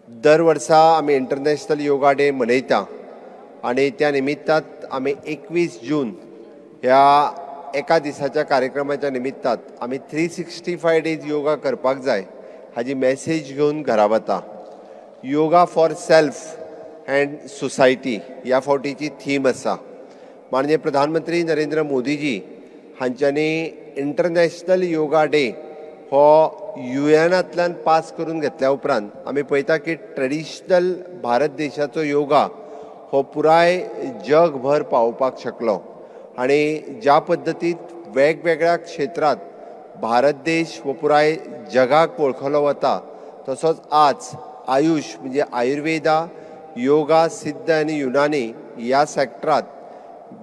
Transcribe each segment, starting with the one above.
दर वर्सा आमी इंटरनॅशनल योगा डे मनयता आनी त्या निमित्तात आमी 21 जून ह्या एका दिसाच्या कार्यक्रमाच्या निमित्तात आमी 365 डेज योगा करपाक जाय हाजी मॅसेज घेवन घरा वता. Yoga for self and society ह्या फावटीची थीम आसा. माननीय प्रधानमंत्री नरेंद्र मोदीजी हांच्यांनी इंटरनॅशनल योगा डे हो युएनांतल्यान पास करून घेतल्या उपरांत आमी पळयता की ट्रेडिशनल भारत देशाचो योगा हो पुराय जगभर पावोवपाक शकलो आनी ज्या पद्दतीत वेगवेगळ्या क्षेत्रांत भारत देश हो पुराय जगाक वळखलो वता, तसोच आज आयुष म्हणजे आयुर्वेदा, योगा, सिद्ध आनी युनानी ह्या सॅक्टरांत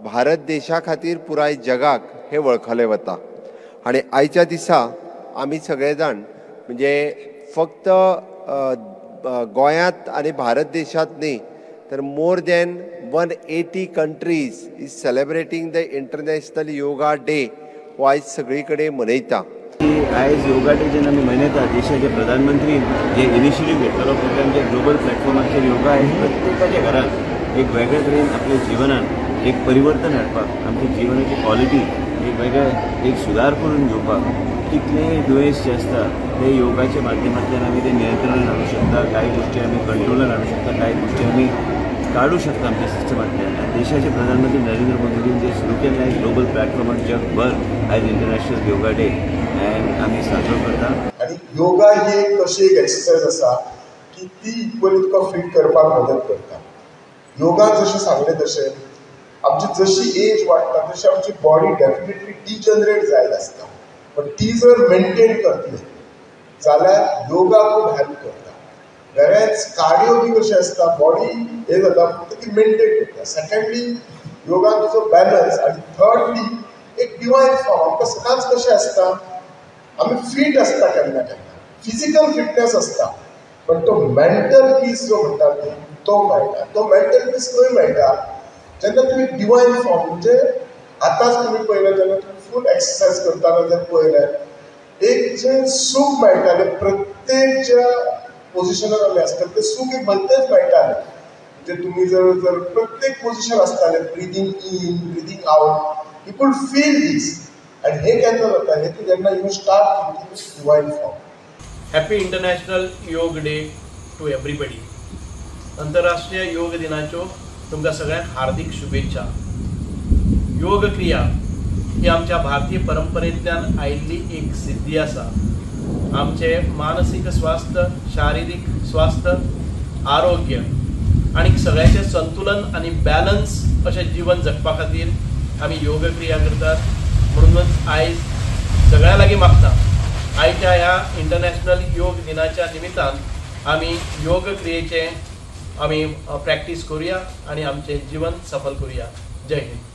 भारत देशा खातीर पुराय जगाक हे वळखले वता. आनी आयच्या दिसा आमी सगळे जाण म्हणजे फक्त गोंयांत आनी भारत देशांत न्ही तर more than 180 countries is celebrating the International Yoga Day हो आयज सगळी कडेन मनयता. आयज योगा डे जेन्ना आमी मनयता, देशाचे प्रधानमंत्री जे इनिशिएटीव घेतलेलो प्रोग्राम जे ग्लोबल प्लॅटफॉर्माचेर योगा आयज प्रत्येकाच्या घरांत एक वेगळे तरेन आपल्या जिवनान एक परिवर्तन हाडपाक, आमच्या जिवनाची क्वॉलिटी एक वेगळे एक सुदार करून घेवपाक, कितलेय दुयेंस जे आसता ते योगाच्या माध्यमांतल्यान आमी ते नियंत्रणान हाडूं शकता. कांय गोश्टी आमी कंट्रोलान हाडूं शकता, कांय गोश्टी आमी काडूं शकता आमच्या सिस्टमांतल्यान. आनी देशाचे प्रधानमंत्री नरेंद्र मोदीजीन जे सुरू केल्लें आयज ग्लोबल प्लॅटफॉर्मार जगभर आयज इंटरनॅशनल योगा डे आनी आमी साजरो करता. आनी योगा ही एक अशी एक एक्सरसायज आसा की ती इक्वली तुका फीट करपाक मदत करता. योगा जशें सांगलें तशें आमची जशी एज वाडटा तशी आमची बॉडी डेफिनेटली डिजनरेट जायत आसता, पण ती जर मेंटेन करतली जाल्यार योगा खूब हेल्प करता. वेरेंच कार्डियो बी कशें आसता, बॉडी हे जाता फक्त ती मेंटेन करता. सेकेंडली योगान तुजो बॅलन्स आनी थर्डली एक डिवायन फॉर्म. आमकां सदांच कशें आसता, आमी फीट आसता केन्ना केन्ना, फिजिकल फिटनेस आसता, पण तो मेंटल पीस जो म्हणटा न्ही तो मेळटा. तो मेंटल पीस खंय मेळटा, जेन्ना तुमी डिवायन फॉर्म म्हणजे आतांच तुमी पळयलें जेन्ना तुमी फूल एक्सरसायज करतना जर पळयलें एक जें सूख मेळटालें प्रत्येक ज्या पोजिशनान आमी आसता तें सूख एक भलतेंच मेळटालें. म्हणजे तुमी जर जर प्रत्येक पोजिशन आसतालें, breathing in, breathing out, you could feel this. आनी हें केन्ना जाता, हें तूं जेन्ना you start thinking divine form. Happy International Yoga Day to everybody. अंतरराष्ट्रीय योग दिनाच्यो तुमकां सगळ्यांक हार्दिक शुभेच्छा. योग क्रिया ही आमच्या भारतीय परंपरेंतल्यान आयिल्ली एक सिद्धी आसा. आमचे मानसीक स्वास्थ्य, शारिरीक स्वास्थ्य, आरोग्य आनी सगळ्याचें संतुलन आनी बॅलन्स अशें जिवन जगपा खातीर आमी योग क्रिया करतात. म्हणूनच आयज सगळ्यां लागीं मागता, आयच्या ह्या इंटरनॅशनल योग दिनाच्या निमित्तान आमी योग क्रियेचें आमी प्रॅक्टीस करुया आनी आमचें जिवन सफल करुया. जय हिंद.